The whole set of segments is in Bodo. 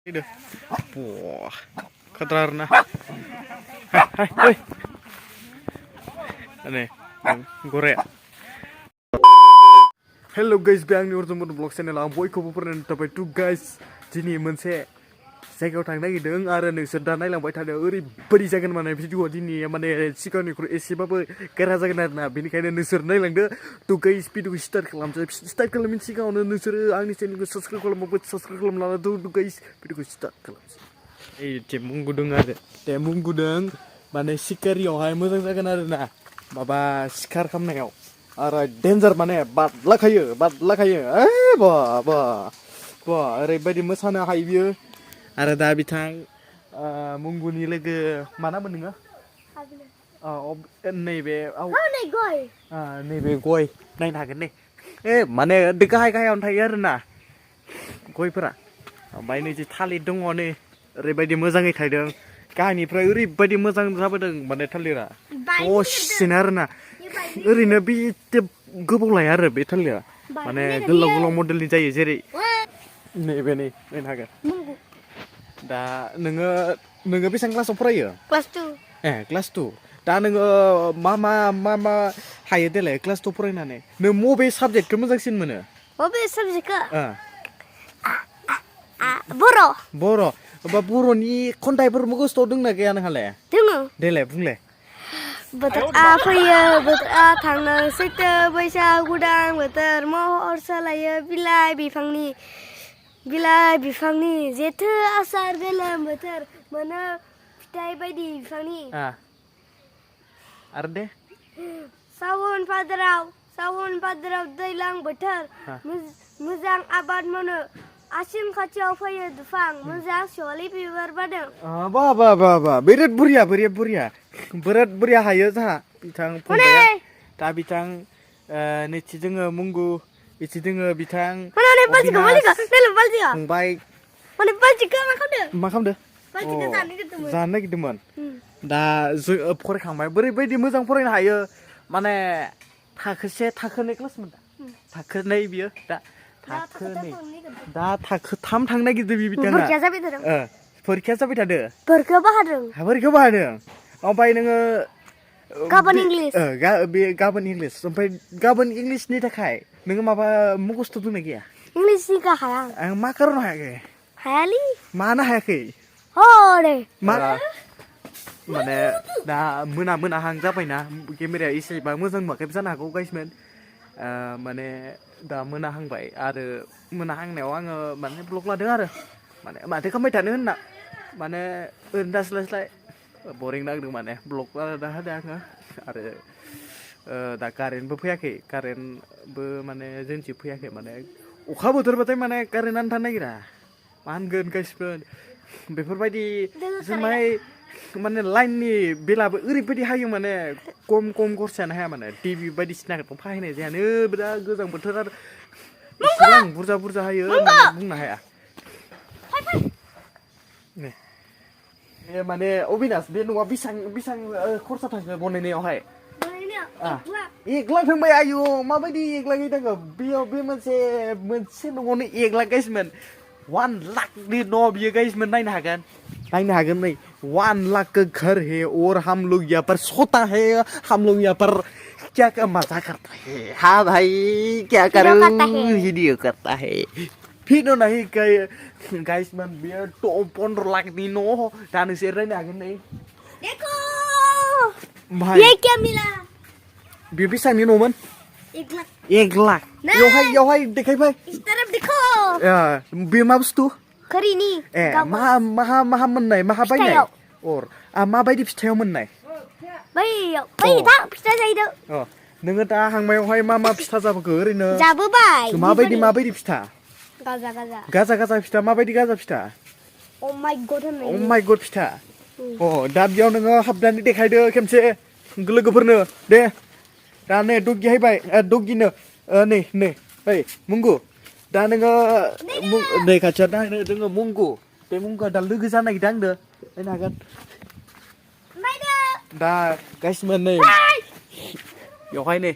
Ide. Wah, keterarna. Hai, hai. Aneh, gore. Hello guys, bang ni urut vlog channel ang bयखौबो फोरमायनो थाबाय to guys. दिनै मोनसे जायगायाव थांनो नागिरदों आरो नोंसोर दा नायलांबाय थादों ओरैबायदि जागोन माने भिडिअआ दिनै माने सिगांनिख्रुइ एसेबाबो गोरा जागोन आरोना बेनिखायनो नोंसोर नायलांदो to guys भिडिअखौ स्टार्ट खालामसै स्टार्ट खालामनायनि सिगाङावनो नोंसोरो आंनि चेनेलखौ साबस्क्राइब खालामना to guys भिडिअखौ स्टार्ट खालामसै ए तेमुं गुदुं आरो तेमुं गुदुं माने सिकारियावहाय मोजां जागोन आरोना माबा सिखार खालामनायाव आरो डेन्जार माने बादलाखायो ए बा ओरैबायदि मोसानो हायो बियो आरो दा बिथां मुंगुनि लोगो मा नाममोन नोङो नैबे नैबे गय नायनो हागोन ने ए माने गाहायावनो थायो आरोना गयफोरा ओमफ्राय नै थालिर दङ नै ओरैबायदि मोजाङै थायदों गाहायनिफ्राय ओरैबायदि मोजां जाबोदों माने थालिरा दसेनो आरोना ओरैनो बे गोबाव लाया आरो बे थालिरा माने गोलाव मडेलनि जायो जेरै नैबे नै नायनो हागोन दा नोङो बेसेबां क्लासाव फरायो क्लास 2 ए क्लास 2 दा नोङो मा हायो देलाय क्लास 2 फरायनानै नों मबे साबजेक्टखौ मोजांसिन मोनो मबे साबजेक्टखौ बर' बा बर'नि खन्थाइफोर गोसोआव दंना गैया नोंहालाय दोङो देलाय बुंलाय बोथोरा फैयो बोथोरा थाङो सैथो बैसाग उदां बोथोर महर सोलायो बिलाइ बिफांनि जेथो आसार गोलोम बोथोर मोनो फिथाइ बायदि बिफांनि आरो दे सावन भाद्राव दैज्लां बोथोर मोजां आबाद मावनो आसिन खाथियाव फैयो दुफां मोजां सवालि बिबार बारदों बा बिराद बुरिया हायो जोंहा बिथां फंबाया दा बिथां नैथि जोङो मुंगु इथि दोङो बिथां फंबाय मा खालामदो जानो नागिरदोंमोन दा फरायखांबाय बोरैबायदि मोजां फरायनो हायो माने थाखोसे थाखोनै क्लास मोनदा थाखोनै बियो दा थाखो 3 थांनो नागिरदों बिथाङा फरिखाया जाबाय थादों फरिखायाव बाहादों ओमफ्राय नोङो गाबोन इंलिस ओमफ्राय गाबोन इंलिसनि थाखाय नोङो माबा मुखस्थ' दंना गैया इंलिसनि हाया आं मा खारन हायाखै मानो हायाखै माने दा मोनाहां जाबायना केमेराया एसेबां मोजां नुवाखै जानो हागौ गाइसमोन माने दा मोनाहांबाय आरो मोनाहांनायाव आङो माने ब्लग लादों आरो माने माथो खालामबाय थानो होनना माने ओरैनो दास्लाय बरिं नांदों माने ब्लग लाना होदों आङो आरो दा कारेन्टबो फैयाखै कारेन्टबो माने जोंनिथिं फैयाखै माने अखा बोथोरबाथाय माने कारेन्टआनो थानो नागिरा मा होनगोन गाइसमोन बेफोरबायदि जोंहाय माने लाइननि बिलाबो ओरैबायदि हायो माने खम खरसायानो हाया माने टिभि बायदिसिनाखौ फाहायनाय जायानो बिराद गोजां बोथोर आरो इसेबां बुरजा हायो माने बुंनो हाया माने अबिनाश बे न'आ बेसेबां खरसा थांखो बनायनायावहाय 1 लाख थांबाय आयु माबायदि 1 लाख थांखो बेयाव बे मोनसे न'आवनो 1 लाख गाइसमोन 1 लाखनि न' बियो गाइसमोन नायनो हागोन नै 1 लाख का घर है और हम लोग यहाँ पर सोता है हम लोग यहाँ पर क्या मजा करता है हाँ भाई क्या करूं वीडियो करता है फिर नहीं गाइसमोन बियो 15 लाखनि न' दा नोंसोर नायनो हागोन नै देखो भाई ये क्या मिला बियो बेसेबांनि न'मोन 1 लाख यावहाय देखायबाय इस तरफ देखो बे मा बुस्थु खरिनि माहा मोननाय माहा बायनाय माबायदि फिथाइयाव मोननाय बै फिथा जाहैदों नोङो दा हांमायावहाय मा फिथा जाबोखो ओरैनो जाबोबाय माबायदि फिथा गाजा फिथा माबायदि गाजा फिथा अ माय गड फिथा दा बेयाव नोङो हाबनानै देखायदो खेमसे लोगोफोरनो दे दा नै दगिहायबाय दगिनो नै ओइ मुंगु दा नोङो नै खाथियाव दा जोङो मुंगु बे मुंगुआ दा लोगो जानो नागिरदों आंनो नायनो हागोन दा गाइसमोन नै बेवहाय नै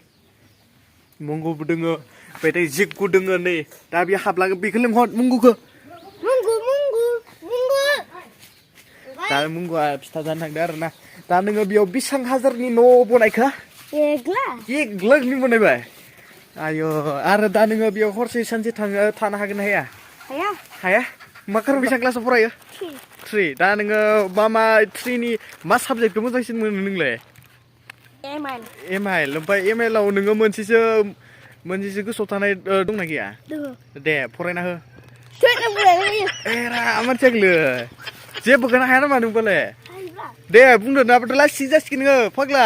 मुंगुबो दोङो ओमफ्राय जिगु दोङो नै दा बे हाबलाङो बेखौ लिंहर मुंगुखौ दा मुंगुआ फिथा जानो थांदों आरो ना दा नोङो बेयाव बेसेबां हाजारनि न' बनायखो एक लाखनि बनायबाय आयौ आरो दा नोङो बेयाव हरसे सानसे थानो हागोन ना हाया हाया मा खारन बेसेबां क्लासाव फरायो 3 दा नोङो मा 3नि मा साबजेक्टखौ मोजांसिन मोनो नोंलाय एम आइल ओमफ्राय एम आइलआव नोङो मोनसेसो गोसोआव थानाय दंना गैया दे फरायना हो एरा मानसियागोलो जेबोखौनो हाया नामा नोंबालाय दे बुंदो नाबाथ' लासि जासिगोन नोङो फाग्ला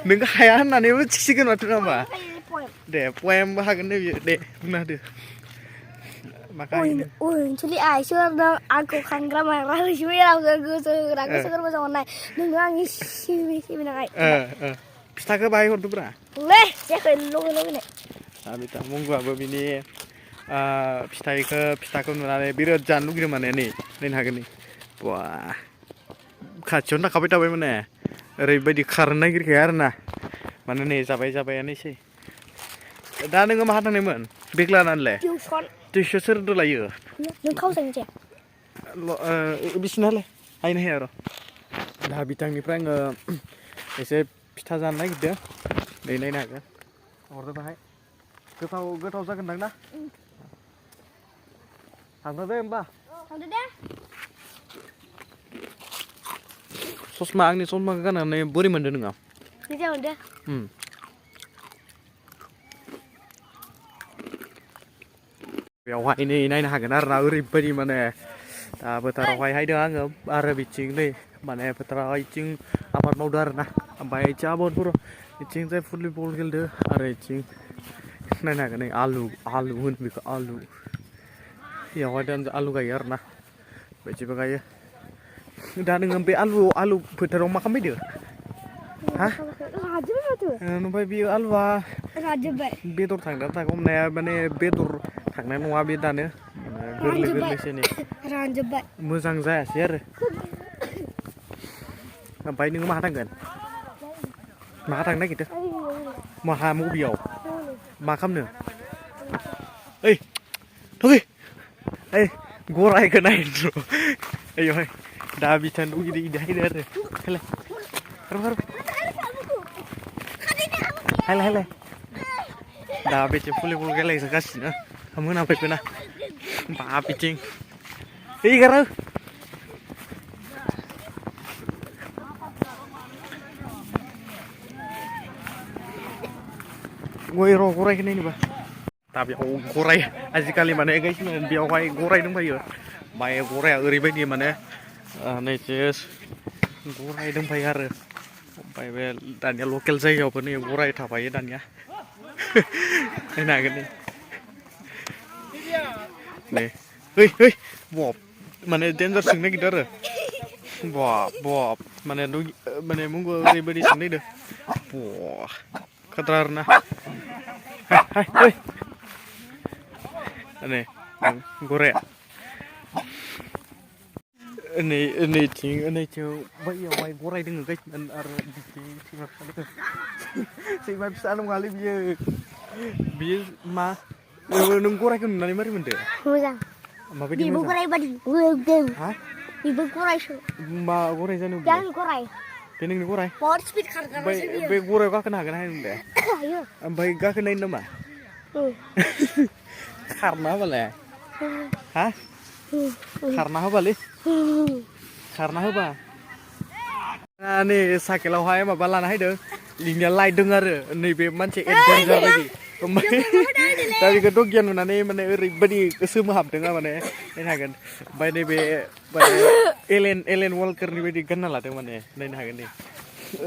नोंखौ हाया होननानैबो थिगसिगोन माथो नामा दे पएम हागोन दे बियो दे बुंना होदो Actually, I sure know Uncle Kangrama, Ralish, we are going to Ragas on night. No, see me. फिथाखौ बाहाय हरदोब्रा दा मुंगुआबो बिनि फिथाखौ नुनानै बिराद जानो लुगैदों माने नायनो हागोन नै बा खाथियावनो थाखाबाय थाबाय माने ओरैबायदि खारनो नागिरखाया आरो ना माने नै जाबायानोसै दा नोङो माहा थांनायमोन बेग लानानैलाय टिउसन सोरदो लायो नों खावजायो बिसिनालाय हायनो हाया र' दा बिथांनिफ्राय आङो एसे फिथा जानो नागिरदों नै नायनो हागोन हरदो बाहाय गोथाव जागोनदां ना थांदो दे होमबा आंनि ससमाखौ गाननानै बोरै मोनदों नोङो मोजां मोनदों बेवहाय नै नायनो हागोन आरो ना ओरैबायदि माने दा फोथारावहाय हायदों आङो आरो बिथिं नै माने फोथाराव इथिं आबाद मावदों आरो ना ओमफ्राय इथिं आबादफोराव इथिं जाय भलिबल गेलेदों आरो इथिं नायनो हागोन नै आलु होनो बेखौ आलु बेयावहाय दा आलु गायो आरो ना बिदिबो गायो दा नोङो बे आलु फोथाराव मा खालामफैदो हा ओमफ्राय बेयो आलुआ बेदर थांदों हमनाया माने बेदर थांनाय नङा बे दानो गोरलैसो नै मोजां जायासै आरो ओमफ्राय नोङो माहा थांगोन माहा थांनो नागिरदों माहा मबेयाव मा खालामनो ओइ थगै ओइ गरायखौ नायनो र' ओइहाय दा बिथांनो इदि हायदो आरो हायलाय दा बिथिं भलिबल गेलेगासिनो मोनाफैबायना बा बिथिं एगारो गरायखौ नायनोबा दा बेयाव गराय आजिखालि माने बेयावहाय गराय दंफायो ओमफ्राय गराया ओरैबायदि माने नैजे गराय दंफायो आरो ओमफ्राय बे दानिया लकेल जायगायावबो नै गराय थाफायो दानिया नायनो हागोन नै ओइ बब माने डेन्जार सोंनो नागिरदों आरो बब माने मुंगो ओरैबायदि सोंनो नागिरदों खतरा आरो ना नै गराया नैथिं बैयावहाय गराय दोङो गाइसमोन आरो बिथिं सैमा फिसा नङालै बियो मा नों गरायखौ नुनानै मारै मोनदो मोजां माबायदि बेबो गराय बादि हा बेबो गरायसो मा गराय जानो गराय बे नोंनि गराय बहुत स्पिड खारगासिनो बे गरायाव गाखोनो हागोन हाया नोंलाय हायो ओमफ्राय गाखोनाय नामा खारना होबालाय हा खारना होबालै खारना होबा नै साइकेलावहाय माबा लाना हायदों लिंनिया लाइट दं आरो नैबे मानसि एडभेन्सार बायदि ओमफ्राय दा बेखौथ' गियान नुनानै माने ओरैबायदि गोसो हाबदों माने नायनो हागोन ओमफ्राय नैबे माने एलेन वालकारनि बायदि गानना लादों माने नायनो हागोन नै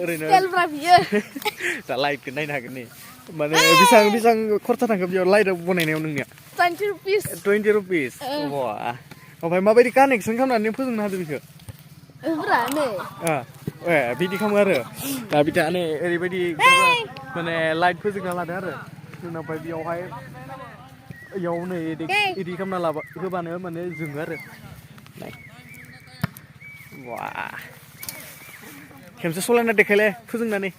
ओरैनो दा लाइटखौ नायनो हागोन नै माने बेसेबां खरसा थांखो बेयाव लाइट बनायनायाव नोंनिया 20 रुपिस ओमफ्राय माबायदि कानेक्सन खालामनानै फोजोंनो हादों बेखौ बिदि खालामो आरो दा बिथाङा नै ओरैबायदि माने लाइट फोजोंना लादों आरो ओमफ्राय बेयावहाय इयाव नै इदि खालामना होबानो माने जोङो आरो वा खेमसे सलायना देखायलाय फोजोंनानै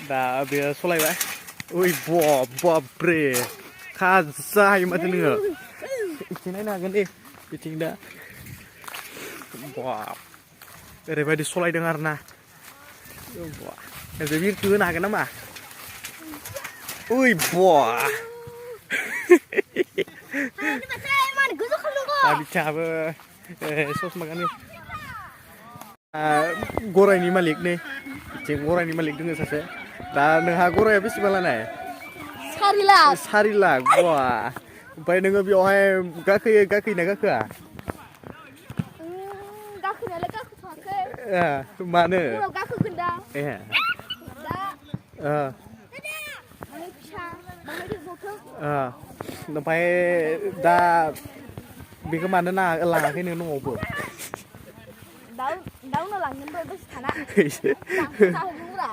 दा बेयो सलायबाय ओइ बाब्रे खाजायो माथो नोङो बिथिं नायनो हागोन दे बिथिं दा बाब ओरैबायदि सलायदों आरो ना बे बिरखौ होनो हागोन नामा उइ बा बिथाङाबो ससमा गानो गरायनि मालिक नै बिथिं गरायनि मालिक दङ सासे दा नोंहा गराया बेसेबां लानाय 4 लाख बा ओमफ्राय नोङो बेवहाय गाखोयोना गाखोआ गाखोनायालाय गाखोथ'वाखै मानो उनाव गाखोगोन दा ए माने फिसा माबायदि जथों ओमफ्राय दा बेखौ मानो लाङाखै नों न'आवबो दा उनाव लांगोन र' दसे थाना जाहोगोनब्रा